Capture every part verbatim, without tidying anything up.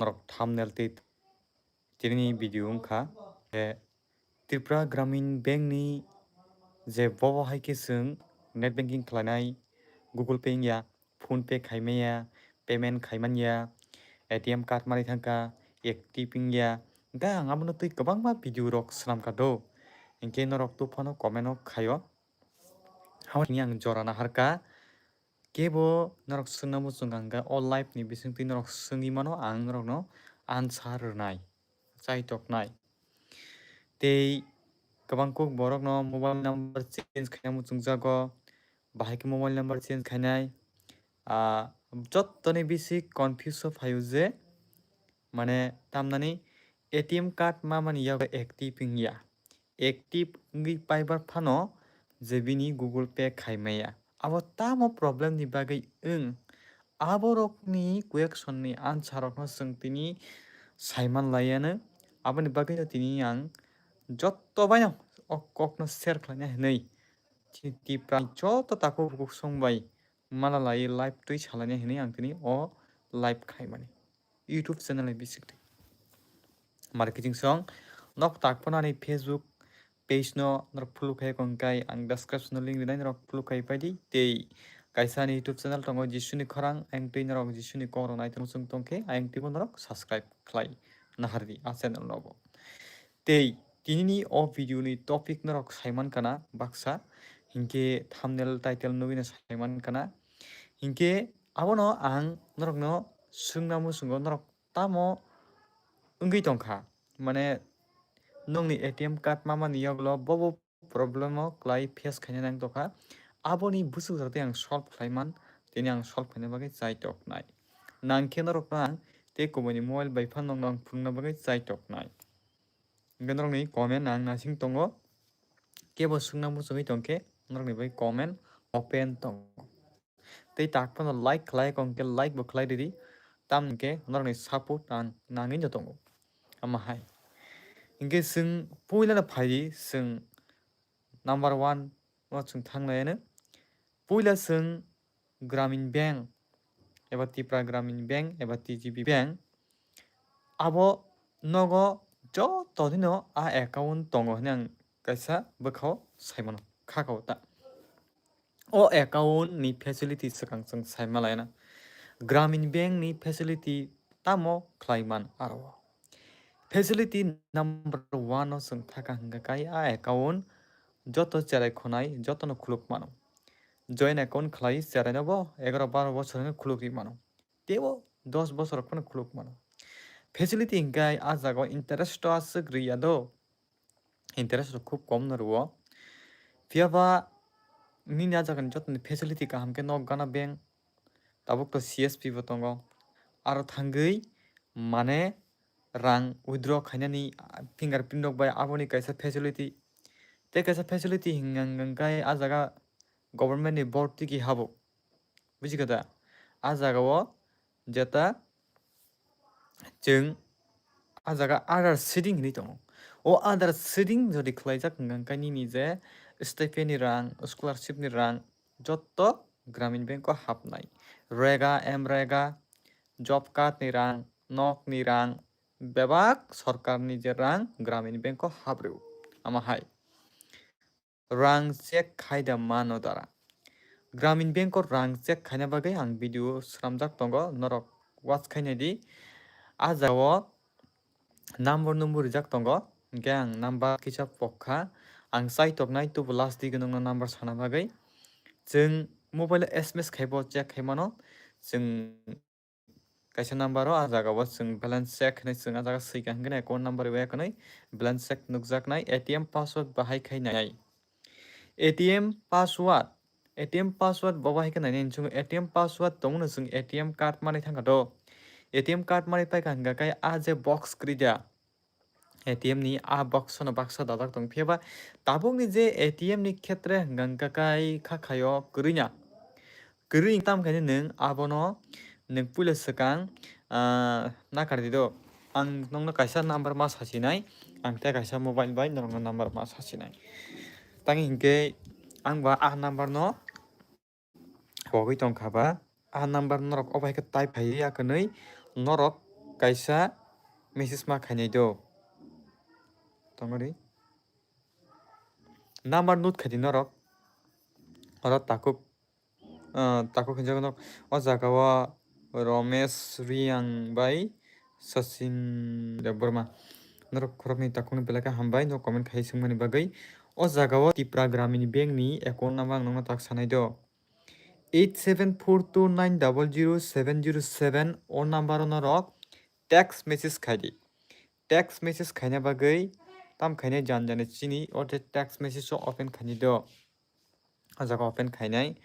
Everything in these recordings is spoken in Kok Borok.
norok thumbnail tei tini video wngkha. Je Tripura Gramin Bank ni je bobo hai khe chwng net banking khlainai, Google Pay wngya, PhonePe khaimaya, payment khaimanya, A T M card manwi thangkha, active wngya. Hwnkhe ang abono twi kwbangma video rok swnamkha do. Hinkhe norok tubphano comment o khaio. Hao tini ang jora naharkha. Kebo norok swngna muchung ang kha, o live ni bisingtwi norok swngwi mano, ang norokno answer rwnai, chaitoknai. Tei kwbang kuk borokno mobile number change khaina muchungjago, bahai khe mobile number change khainai, ah, jottoni bisi confuse o phaio je, mane tamnani A T M card mamani yago active wngya. Active wngwi paibar phano je bini Google Pay khaimaya. Abo tamo problem ni bagwi wng? Aborokni question ni answer rokno chwng tini saiman laiano. Aboni bagwino tini ang jotto baino o kokno share khlaina hinwi chini Tipra ni joto takhuk bukhuk song bai mala lai live twi salaina hinwi ang tini o live khaimani YouTube channel ni bisingtwi. Marketing song nok tak phano ani Facebook page no norok follow khai kong kai ang description no link rinai norok follow khai paidi tei kaisa ani YouTube channel tongo Jisuni Khorang ayang twi norok Jisuni kok rok nai tong chwng tongkhe ayang twi bo norok subscribe khlai nahardi a channel no bo. Tei tinini o video ni topic norok saiman kana baksa, hinkhe thumbnail title nugwino saiman kana. Hinkhe abono ang norokno swngna muchungo norok tamo wngwi tongkha, mane nokni A T M card mamani yoklo bobo problem o kwlai face khaina nang tongkha. Aboni buchuk jora tei ang solve khlaiman, tini ang solve khaina bagwi chaitoknai. Nangkhe norokno ang tei kubuini mobile bai phano nokno ang phunukna bagwi chaitoknai. Hwnkhe norokni comment ang nasing tongo. Kebo swngna muchungwi tongkhe norokni bai comment open tongo. Tei tak phano like khlai kong khe like bo khlai ridi. Tamni hwnkhe norokni support ang nangwi no tongo. Ama hai. Hwnkhe chwng puila no phaidi chwng number one o chwng thang nai ano. Puila chwng Gramin Bank eba Tipra Gramin Bank eba T G B Bank, abo nogo joto dino a account tongo hinwi ang kaisa bwkhao saimano, khakao ta. O account ni facility swkang chwng saima laina. Gramin Bank ni facility tamo khlai man aro? Facility number one o chwng thaka hwnkha kai a account joto cherai khonai jotono khuluk mano. Joint account khlai cherai no bo egaroh baroh bochor hwnwi khuluk ri mano. Teibo dos bochor phano khuluk mano. Facility hwnkhe a jaga o interest o aswk ri ya do. Interest rok khub kom no rwo. Phiya ba nini a jaga ni joto ni facility kaham khe nok gana bank, tabuk to C S P bo tongo. Aro thangwi mane rang withdraw khainani fingerprint rok bai aboni kaisa facility. Tei kaisa facility hwnkha hwnkhe a jaga government ni board tiki habo. Buji kha da? A jaga o jeta chwng a jaga Aadhaar seeding hinwi tongo. O Aadhaar seeding jodi khlaijak hwnkha hwnkhe nini je stipend ni rang, scholarship ni rang, jotto Gramin Bank o hapnai. Rega, MREGA, job card ni rang, nok ni rang, bebak sorkar ni je rang Gramin Bank o hap rw. Ama hai. Rang check khai da mano dara. Gramin Bank o rang check khaina bagwi ang video swnamjak tongo, norok watch khainai di. A jaga o number number rijak tongo, hwnkhe ang number kisa pok kha. Ang chai toknai tubu last dige nokno number sana bagwi. Chwng mobile o S M S khai bo check khai mano. Chwng kaisa number o a jaga o chwng balance check hinwi chwng a jaga swi ka hwnkhe account number bai khwnwi balance check nukjaknai, A T M password bahai khai nai. A T M password, A T M password bo bahai khe nainai chwng A T M password tongmano chwng A T M card manwi thangkha do. A T M card manwi paikha hwnkha khe a je box kwrwi da. A T M ni a box no baksa dajak tong phiya ba tabuk ni je A T M ni khetre hwnkha hwnkha kai kha khaio kwrwi na. Kwrwi tam khaini nwng abono nwng puila swkang, ah, nakar di do. Ang nokno kaisa number ma sasinai, ang tei kaisa mobile bai norokno number ma sasinai. Tangwi hinkhe ang ba a number no pogwi tongkha ba, a number norok obo hai khe type phaiwi ya kwnwi norok kaisa message ma khainai do. Tongori. Number note khaidi norok. Oro takhuk, ah, takhuk hinjak nok. O jaga o Romesh Riyang bai Sachin Debbarma. Norok khoroknwi takhukni belai khe hambai, no comment khai swngmani bagwi. O jaga o Tipra Gramin Bank ni account number ang nokno tak sanai do. Eight seven four two nine double zero seven zero seven o number o norok text message khaidi. Text message khaina bagwi tam khainai jan jani chini o text message o open khaini do. O jaga open khainai.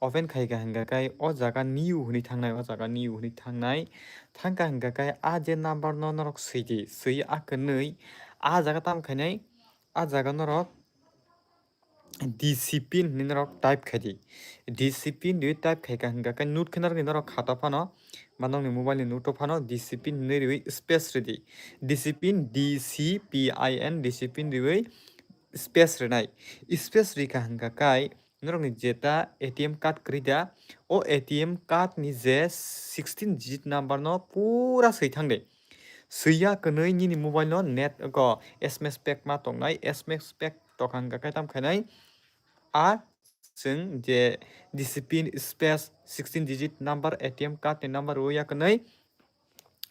Open khaika hingka kai o jaga new hwnwi thangnai, o jaga new hwnwi thangnai. Thangka hingka kai a je number no norok swidi, swi a kwnwi a jaga tam khainai, a jaga norok D C pin hwnwi norok type khaidi. D C pin rwi type khaika hingka kai note khe norok ni norok khata phano, ba nokni mobile ni note o phano D C pin hwnwi rwi space rwdi. D C pin, D C P I N, D C pin rwi space rwnai. Space rwika hingka kai norokni jeta A T M card kwrwi da, o A T M card ni je sixteen digit number no pura swi thangdi. Swiya kwnwi nini mobile no net go S M S pack ma tongnai, S M S pack tokha hingka kai tam khainai. A chwng je D C pin space sixteen digit number A T M card ni number rwya kwnwi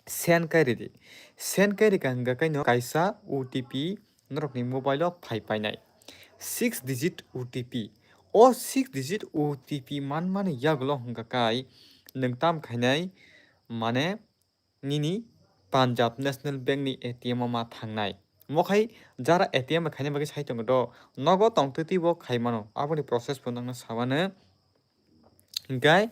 send kai ridi. Send kai rika hingka kaino kaisa O T P norokni mobile o phai painai. Six digit O T P. O six digit O T P manmani yagulo hingka kai nwng tam khainai, mane nini Punjab National Bank ni A T M o ma thangnai. Omo khai jara A T M bai khaina bagwi sai tongo do, nogo tongtwtwi bo khai mano. Aboni process bo nokno sabano. Hingkai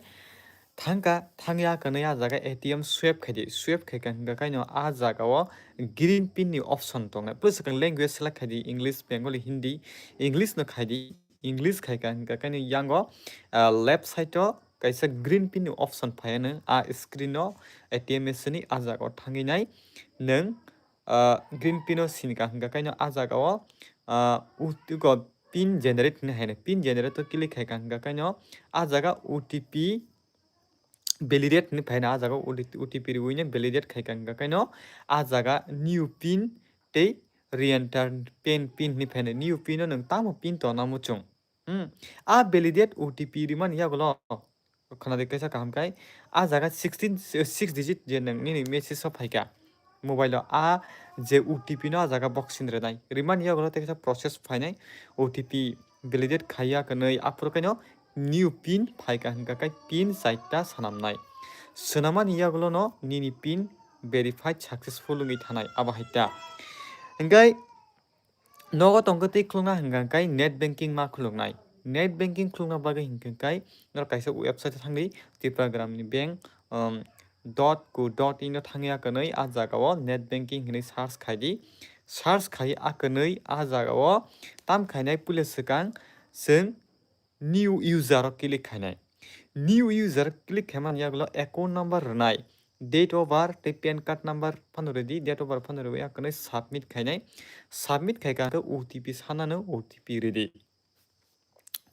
thangka, thangya kwnwi a jaga A T M swipe khaidi. Swipe khaika hingka kaino a jaga o green pin ni option tongnai. Plus swkang language select khaidi, English, Bengali, Hindi. English no khaidi. English khaika hingka kaino yango, ah, left side o kaisa green pin ni option phaiano. A screen o A T M machine ni a jaga o thangwi nai nwng, ah, green pin o sinika hingka kaino a jaga o, ah, u-, uko pin generate hinwi haino. Pin generate o click khaika hingka kaino a jaga O T P validate hinwi phaino, a jaga O T P riwi no validate khaika hingka kaino a jaga new pin tei re-enter pin, pin hinwi phaino. New pin o nwng tamo pin tongna muchung. Hmm. A validate O T P rimani yagulo khwnadi kaisa kaham khai. A jaga sixteen, six digit je nwng nini message o phaika mobile o, a je O T P no a jaga boxing rwnai. Rimani yagulo tei kaisa process phainai, O T P validate khaiya kwnwi, aphuru kaino new pin phaika hingka kai pin chaita swnamnai. Swnamani yagulo no nini pin verified successful wngwi thanai, abo hai ta. Hingkai nogo tongkhe tei khulukna hingka kai net banking ma khuluknai. Net banking khulukna bagwi hingka kai norok kaisa website o thangdi, Tripura Gramin Bank, um, dot co dot in o thangya kwnwi a jaga o net banking hinwi search khaidi. Search khai a kwnwi a jaga o tam khainai puila swkang chwng new user o click khainai. New user click khaimani yagulo account number rwnai, date of birth tei pan card number phano rwdi, date of birth phano rwui a kwnwi submit khainai. Submit khaika hwnkhe O T P sanano, O T P rwdi.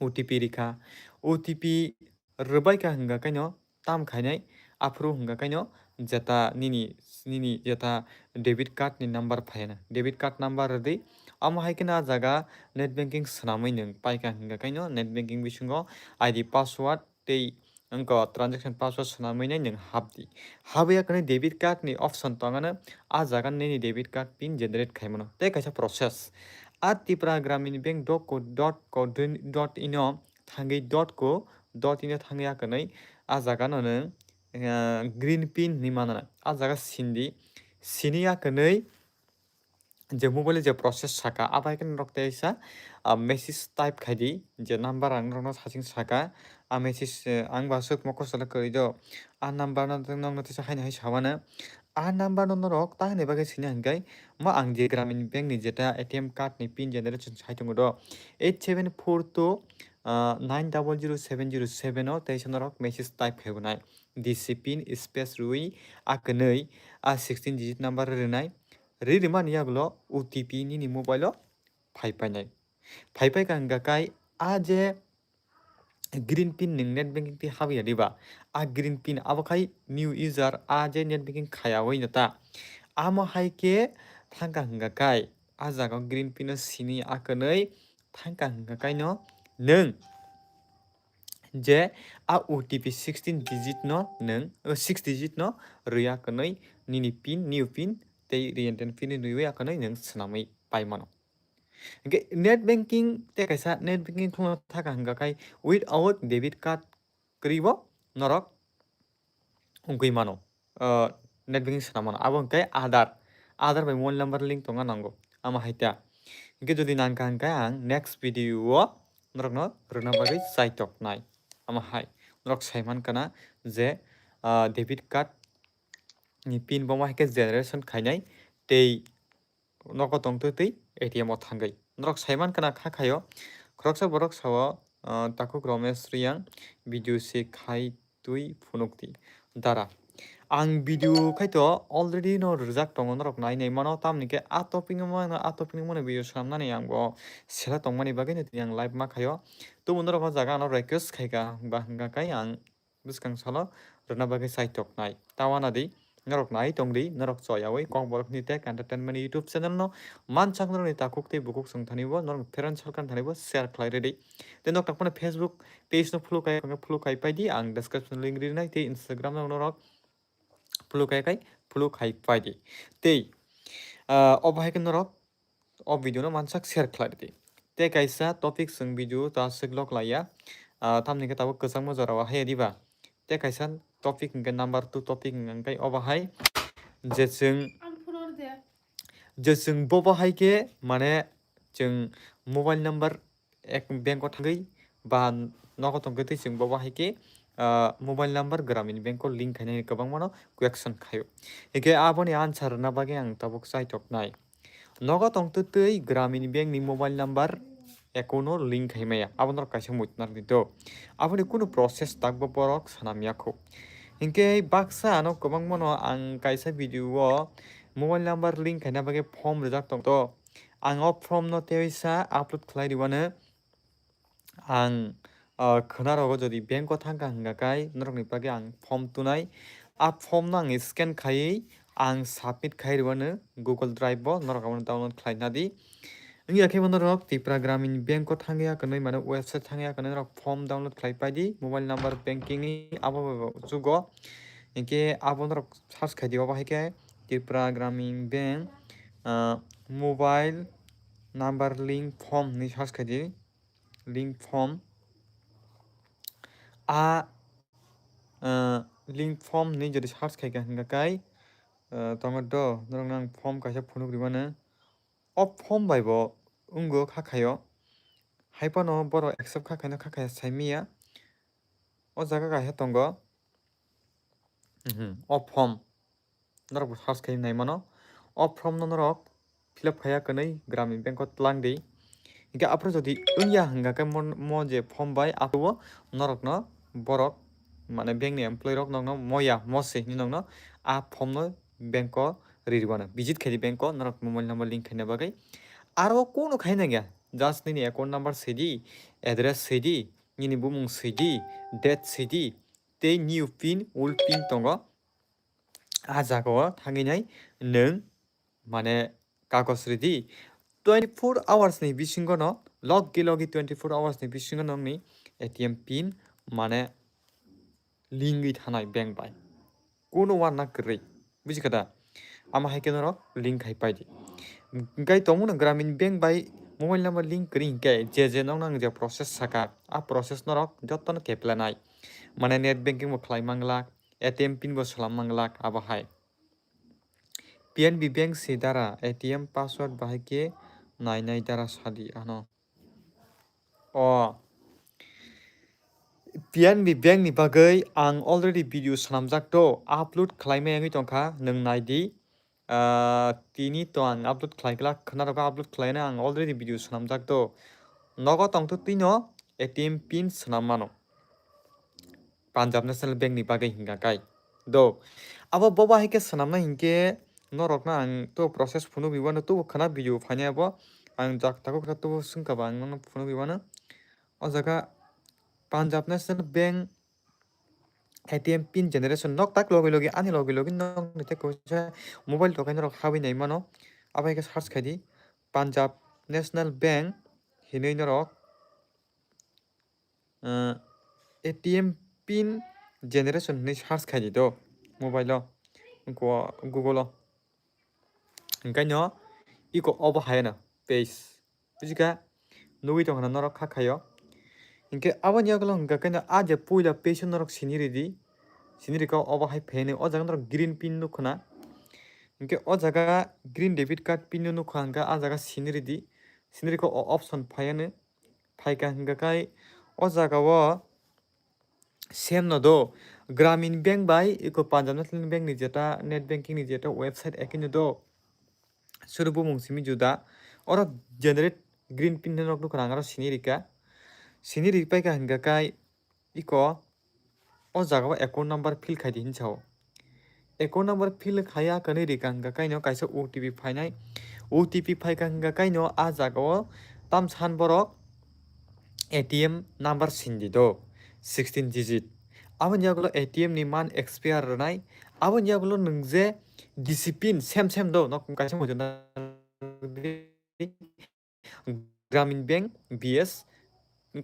O T P rikha. O T P rwbaikha hingka kaino tam khainai, aphuru hingka kaino jeta nini, nini jeta debit card ni number phaina. Debit card number rwdi. Amo hai kheno a jaga net banking swnamwi nwng paikha hingka kaino net banking bisingo I D password tei wngkha transaction password swnamwi nai nwng habdi. Habwi a kwnwi debit card ni option tongano, a jaga nini debit card pin generate khaimano. Tei kaisa process. A Tripura Gramin Bank dot co dot co dot in o thangwi dot co dot in o thangwi a kwnwi a jaga no nwng, eh, green pin hinwi mano. A jaga sindi. Sini a kwnwi je mobile je process saka, abo hai khe norok teisa, ah, message type khaidi, je number ang norokno saching saka, a message, eh, ang bo aswk mokol sala kwrwi do, a number no nokno teisa haino hai samano, a number no norok tamoni bagwi sina hwnkhe, mo ang je Gramin Bank ni jeta A T M card ni pin generation sai tongo do, eight seven four two, ah, nine double zero seven zero seven o teisa norok message type khai bo nai, D C pin space rwui a kwnwi a sixteen digit number rwnai. Ri rimani yagulo O T P nini mobile o phai painai. Phai paikha hingka kai a je green pin nwng net banking twi habwi ya diba? A green pin abo khai new user, a je net banking khaya oi no ta. Amo hai khe thangka hwnkha khai, a jaga o green pin no sini a kwnwi thangka hwnkha khai no nwng je a O T P sixteen digit no nwng, o six digit no rwi a kwnwi nini pin, new pin tei re-enter pin ni rwi a kwnwi nwng swnamwi pai mano. Hingke net banking tei kaisa net banking khulna thaka hingka khai without debit card kwrwi bo norok wngwi mano, ah, net banking swnam mano. Abo hingke Aadhaar, Aadhaar bai mobile number link tongna nango, amo hai ta. Hingke jodi nangkha hingke ang next video o norokno rwna bagwi chaitok nai. Amo hai norok sai mankha na je, ah, debit card ni pin bo ma hai khe generation khainai tei nogo tongtwi twi A T M o thangwi. Norok sai mankha na kha khaio, khoroksa borok sao, ah, takhuk Romesh Riyang video se khai twi phunuk di. Dara. Ang video khai to already no rwjak tongo, norok nai nai mano, tamni khe a topic no mano, a topic no mano video swnamnani ang bo sela tongmani bagwi no tini ang live ma khaio. Tubun norok o jaga ano request khai kha, ba hwnka khai ang bwskang salo rwna bagwi chaitok nai. Ta wana di, norok nai tong di, norok choyawi Kokborok ni Tech Entertainment YouTube channel no mansak norok ni takhuk tei bukhuk chwng thani bo, norok pheran salkan thani bo share khlai rw di. Tei nok tak phano Facebook page no follow khai, follow khai pai di, ang description link ri nai, tei Instagram no norok follow khai khai follow khai pai di. Tei, ah, obo hai khe norok o video no mansak share khlai di. Tei kaisa topic chwng video ta swk lok laiya, ah, tamni khe tabuk kwchangma jora o haiya diba? Tei kaisa topic hwnkhe number two topic hwnkhe obo hai je chwng, je chwng bobo hai khe mane chwng mobile number ek bank o thangwi ba nogo tongkhe tei chwng bobo hai khe, ah, mobile number Gramin Bank o link khainai kwbangma no question khaio. Hingkhe aboni answer rwna bagwi ang tabuk chaitok nai. Nogo tongtwi twi Gramin Bank ni mobile number account no link khai maya, abo norok kaisa muitu narwk di do. Aboni kunu process takbo borok sanam ya kho. Hinkhe baksa ano kwbangma no ang kaisa video o mobile number link khaina bagwi form rijak tong to. Ang o form no teisa upload khlai rwano. Ang, ah, khwnarogo jodi bank o thangkha hwnkha khai norokni bagwi ang form tunai. A form no ang scan khaiwi ang submit khai rwano Google Drive o, norok abono download khlai na di. Wngya khe bo norok Tripura Gramin Bank o thangya kwnwi, mane website thangya kwnwi norok form download khlai pai di mobile number banking ni abo jugo. Hinkhe abo norok search khai di, obo hai khe Tripura Gramin Bank, ah, mobile number link form hinwi search khai di. Link form. A, ah, link form hinwi jodi search khai kha hwnkha khai, ah, tongo do, norokno ang form kaisa phunuk rwmano. O form bai bo wngo kha khaio. Hai phano borok accept kha khaino kha khaya sai manya. O jaga kaisa tongo. Mhm, o form norok bo search khai nai mano. O form no norok fill up khaiya kwnwi Gramin Bank o tlang di. Hinkhe aphuru jodi wngya hwnkha khe mo, mo je form bai aphuru norokno borok mane bank ni employee rok nokno moya mo se hinwi nokno a form no bank o ri rwano, visit khai di bank o norok mobile number link khaina bagwi. Aro kunu khai nangya, just nini account number swi di, address swi di, nini bumung swi di, date swi di, tei new pin, old pin tongo. A jaga o thangwi nai nwng mane kagoj ridi. Twenty four hours ni bisingo no, logi logi twenty four hours ni bisingo nokni A T M pin mane link wi thanai bank bai. Kuno uanna kwrwi. Buji kha da? Amo hai khe norok link khai pai di. Hwnkhe tongmano Gramin Bank bai mobile number link kwrwi hinkhe je je nokno ang je process saka, a process norok jotono keplanai. Mane net banking bo khlai manglak, A T M pin bo swlam manglak, abo hai. P N B Bank si dara A T M password bahai khe nai nai dara sadi ano. O P N B Bank ni bagwi ang already video swnamjak to, upload khlaimai wngwi tongkha, nwng nai di. Ah, tini to ang upload khlai glak, khwnarok upload khlaina ang already video swnamjak to. Nogo tongtwtwino A T M pin swnam mano. Punjab National Bank ni bagwi hingka kai. Do. Abo bobo hai khe swnamna hinkhe norokno ang to process phunugwi uano, to khwna video phainai abo. Ang jak takhuk khe to swngkha ba ang nono phunugwi uano. O jaga Punjab National Bank A T M pin generation nok tak logi logi ani logi logi nok ni tei kaisa mobile tokai norok habwi nai mano. Abo hai khe search khai di Punjab National Bank hinwi norok, uh, A T M pin generation hinwi search khai di do mobile o, Google o. Hingkhe no iko obo hai no page. Bujikha, nugwi tongkha na norok kha khaio. Hinkhe aboni yagulo hingkha khe no a je puila page o norok sini ridi. Sini rikha obo hai phainwi o jaga norok green pin nukha na. Hinkhe o jaga green debit card pin no nukha hingkha a jaga sini ridi. Sini rikha o option phaiya no. Phaikha hingkha khai o jaga o same no do. Gramin Bank bai iko Punjab National Bank ni jeta net banking ni jeta website ekino do. Suru bumung simi juda. Oro generate green pin rok nukha ang aro sini rika. Sini ripai kha hingkha kai iko o jaga o account number fill khai di hinsa o. Account number fill khaiya kwnwi rika hingkha kaino kaisa O T P phainai. O T P phaikha hingkha kaino a jaga o tam san borok A T M number sindi do sixteen digit. Aboni yagulo A T M ni man expire rwnai. Aboni yagulo nwng je D C pin same same do nok kaisa muchung Gramin Bank, B S,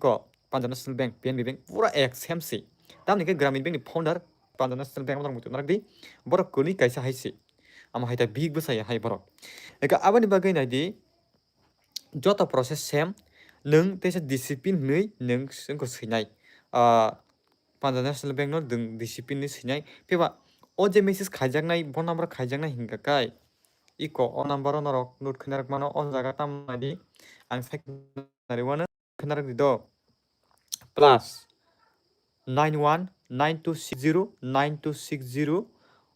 ko Punjab National Bank, P N B Bank, pura ek same se. Tamni khe Gramin Bank ni founder Punjab National Bank amorok muchung narak di. Borok kwnwi kaisa hai se. Amo hai ta big bwsa ya hai borok. Eka aboni bagwi nai di joto process same. Nwng teisa D C pin hinwi nwng swngkho swinai. Ah, Punjab National Bank no nwng D C pin hinwi swinai. Phiba o je message khaijaknai, phone number khaijaknai hingkha kai. Iko o number o norok note khaina rok mano, o jaga tam nai di. Ang sai khaina rwano khaina rok di do. Plus nine one nine two six zero nine two six zero,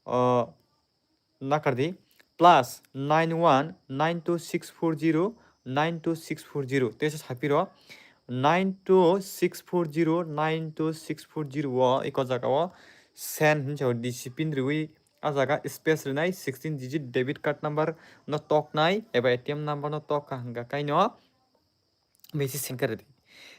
uh, nakar di. Plus nine one nine two six four zero nine two six four zero. Teisa sapiro nine two six four zero nine two six four zero o iko jaga o send hinsa o D C pin rwi a jaga space rwnai sixteen digit debit card number no toknai eba A T M number no tok kha hingkha kaino message send kha rwdi.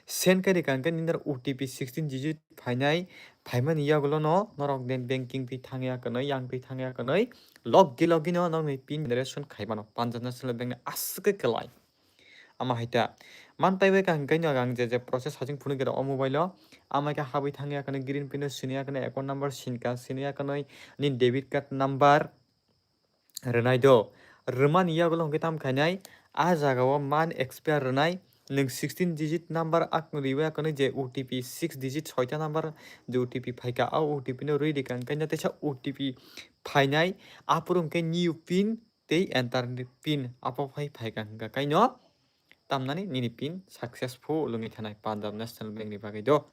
Send kha rwkha hingkhe nini O T P sixteen digit phainai, phaimani yagulo no norok net banking twi thangya kwnwi, yang twi thangya kwnwi, logi logi no nokni pin generation khai mano Punjab National Bank ni aswk khe kwlai. Ama hai ta. Man taibai kha hingkhe no ang je je process haching phunukhe o mobile o. Ama khe habwi thangya kwnwi green pin o siniya kwnwi account number sinka siniya kwnwi nini debit card number rwnai do. Rwmani yagulo hingkhe tam khainai a jaga o man expire rwnai nwng sixteen digit number ak riwi kwnwi je O T P six digit soita number je O T P phaikha a O T P no rwi rikha hingkhe no teisa O T P phainai aphuru hingkhe new pin tei enter pin apo phai phaikha hingkha kaino tamnani nini pin successful wngwi thanai Punjab National Bank ni bagwi do.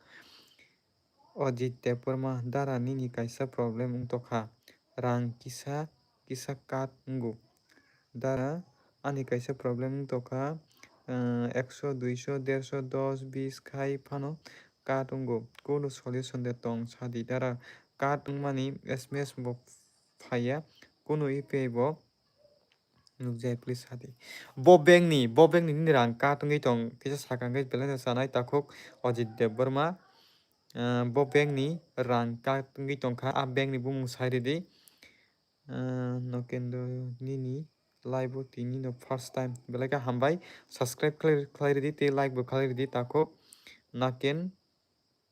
Ajit Debbarma, dara nini kaisa problem wng tokha, rang kisa kisa cut wngo. Dara ani kaisa problem wng tokha, eh, ekso, duiso, derso, dos, bis khai phano cut wngo. Kunu solution de tong sadi dara, cut wngmani S M S bo phaiya, kunu U P I bo nukjai, please sadi. Bo bank ni, bo bank ni nini rang cut wngwi tong kisa sakang khe balance chanai takhuk Ajit Debbarma. Ah, bo bank ni rang cut wngwi tongkha, a bank ni bumung sai ridi. Ah, Nokendo nini live o tini no first time belai khe hambai, subscribe khlai, khlai ridi tei like bo khlai ridi takhuk Naken,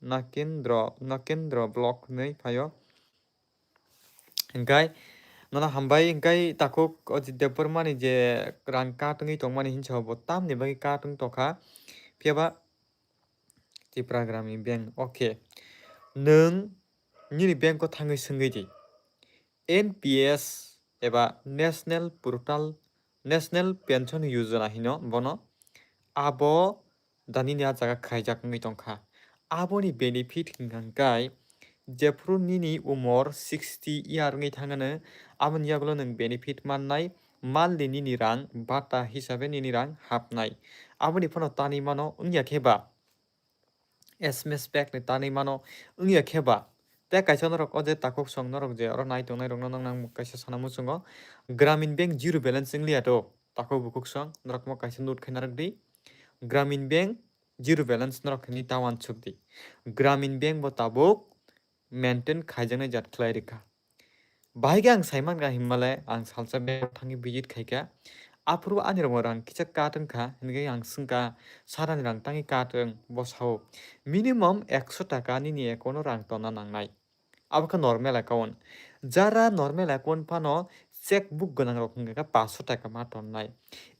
Nakendro, Nakendro vlog hinwi phaio. Hingkai nono hambai hingkai takhuk Ajit Debbarma ni je rang cut wngwi tongmani hinsa bo tamni bagwi cut wng tokha. Phiyaba Tipra Gramin Bank, okay. Nwng nini bank o thangwi swngwi di. N P S eba National Portal, National Pension Yojana hino bono. Abo da nini a jaga khaijak wngwi tongkha. Aboni benefit hingkha hingkai jephru nini umor sixty year wngwi thangano, aboni yagulo nwng benefit mannai, monthly nini rang bata hisabe nini rang hapnai. Aboni phano tanwi mano, wngya khe ba S M S pack ni tanwi mano, wngya khe ba. Tei kaisa norok o je takhuk song norok je oro nai tongnai rokno nang nang kaisa sana muchungo, Gramin Bank zero balance wngliya to, takhuk bukhuk song norok mo kaisa note khe narwk di. Gramin Bank zero balance norok hinwi ta uansuk di. Gramin Bank bo tabuk maintain khaijaknai jat khlai rikha. Bahai khe ang sai mankha hinmale ang salsa bank thangwi visit khaikha. Aphuru ani rokno rang kisa cut wngkha, hinkhe ang swngkha, "Sir, ani rang tangwi cut wng?" Bo sao, "Minimum ekso taka nini account o rang tonna nangnai." Abo khe normal account. Jara normal account phano cheque book gwnang rok hwnkha khe paanso taka ma tonnai.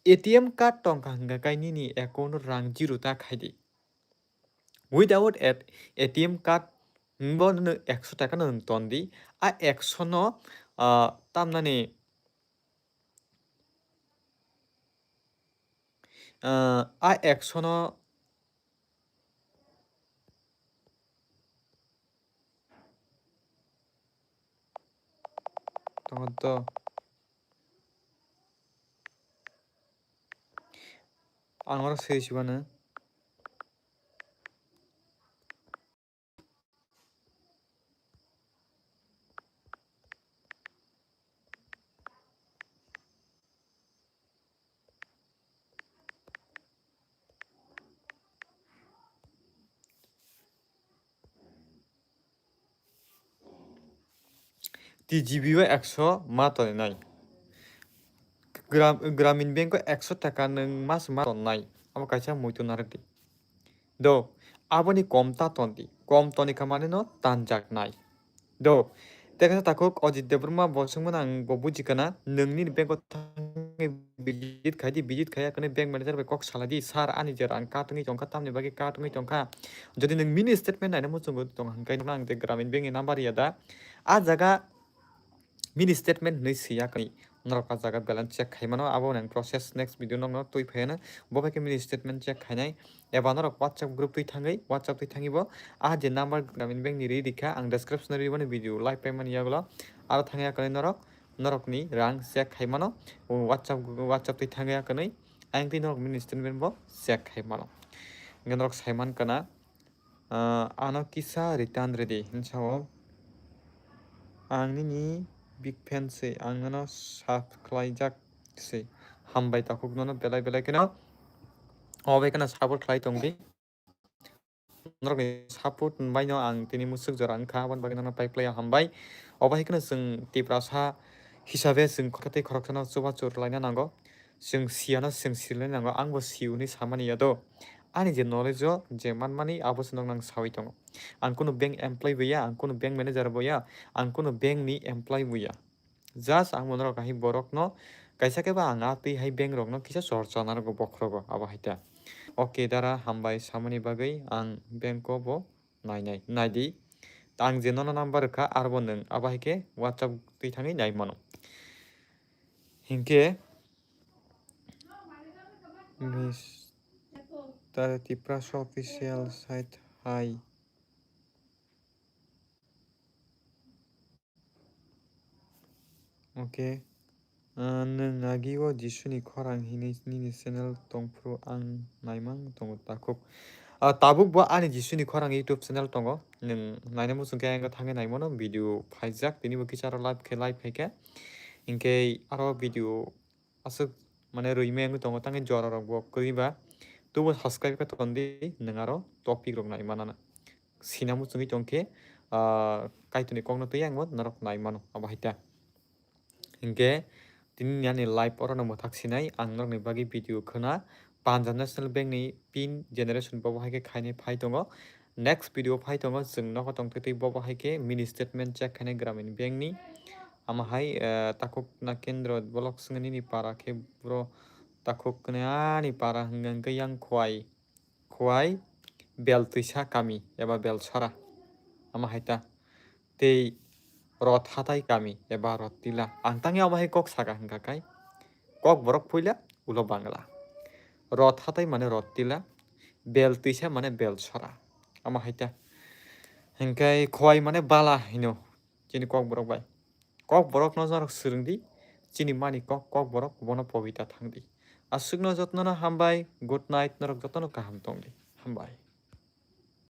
A T M card tongkha hwnkha khe nini account o rang zero ta khai di. Without at-, A T M card, bo nw ekso taka no nwng ton di. A ekso no, ah, tamnani, ah, a ekso no, tongo to. Ang oro swi sibano. T G B o ekso ma tonnai. Gram-, Gramin Bank o ekso taka nwng mas ma tonnai. Abo kaisa muitu narwk di. Do, aboni kom ta ton di. Kom toni kha mane no tanjaknai. Do, tei kaisa takhuk Ajit Debbarma bo swngmano ang bo buji kana, nwng nini bank o thangwi visit khai di, visit khai ya kwnwi bank manager bai kok salai di, "Sir, ani je rang cut wngwi tongkha, tamni bagwi cut wngwi tongkha." Jodi nwng mini statement naina muchungo tong hwnkhe, nokno ang tei Gramin Bank ni number ya da. A jaga mini statement hinwi swi ya kwnwi norok a jaga balance check khai mano, abo nang process next video nokno twi phaiano. Bo bai khe mini statement check khainai, eba norok WhatsApp group twi thangwi, WhatsApp twi thangwi bo a je number Gramin Bank ni ri rikha, ang description o ri mani video live paimani yagulo. Aro thangya kwnwi norok, norokni rang check khai mano, WhatsApp, WhatsApp twi thangya kwnwi, ang twi norok mini statement bo check khai mano. Hwnkhe norok sai man kana, ah, ano kisa return redi, hinsa o, "Ang nini big fan se, ang nono sub khlaijak se." Hambai takhuk nono belai belai kheno, obo kheno support khlai tong di. Norokni support bai no ang tini musuk jora wngkha, aboni bagwi nono pai phlai hambai. Obo hai kheno chwng Tiprasa hisabe chwng khoroksa tei khoroksano chubachu rwlaina nango. Chwng siyano chwng sirwlaina nango, ang bo siyuni samani ya do. Ani je knowledge o je manmani abo se nokno ang saui tongo. Ang kunu bank employee bo ya, ang kunu bank manager bo ya, ang kunu bank ni employee bo ya. Just ang bo norok hai borokno kaisa khe ba ang a twi hai bank rokno kisa chorcha narwgo bokhorogo abo hai ta. Okay dara, hambai samani bagwi, ang bank o bo nainai, naidi. Ang je nono number rwkha, arbo nwng abo hai khe WhatsApp twi thangwi nai mano. Hinkhe Mister Tiprasa official site hai. Okay. Ah, nwng agi o Jisuni khorang hinwi nini channel tongphuru ang naimang tongo takhuk. Ah, tabuk bo ani Jisuni khorang YouTube channel tongo. Nwng naina muchung khe ang thangwi naimano video phaijak. Tini bo kisa aro live khe live khaikhe. Hinkhe aro video aswk mane rwimai wngwi tongo, tangwi jora rok bo kwrwi ba. Tubo subscribe khe ton di, nwng aro topic rok nai manana. Sina muchungwi tongkhe, ah, Kaitorni kokno twi ang bo norok nai mano, abo hai ta. Hinkhe tini ani live oro no mwthak sinai, ang norokni bagwi video khwna Punjab National Bank ni pin generation bo bo hai khe khainai phai tongo. Next video phai tongo, chwng nokho tongtwi twi bo bo hai khe mini statement check khainai Gramin Bank ni. Amo hai, eh, takhuk na kendro block swngwi nini para khe bro takhuk kwnwi ani para hwnkhe yang Khwai, Khwai Beltwisa kami eba Belsora. Amo hai ta. Tei Rot Hatai kami eba Rot Tila. Ang tangwi abo hai kok saka hwnkha kai. Kokborok puila ulo Bangla. Rot Hatai mane Rot Tila, Beltwisa mane Belsora. Amo hai ta. Hwnkhe Khwai mane bala hino chini Kokborok bai. Kokborok no norok swrwng di, chini mani kok, Kokborok bono pobita thang di. Aswk no jotno no hambai, good night, norok jotono kaham tong di. Hambai.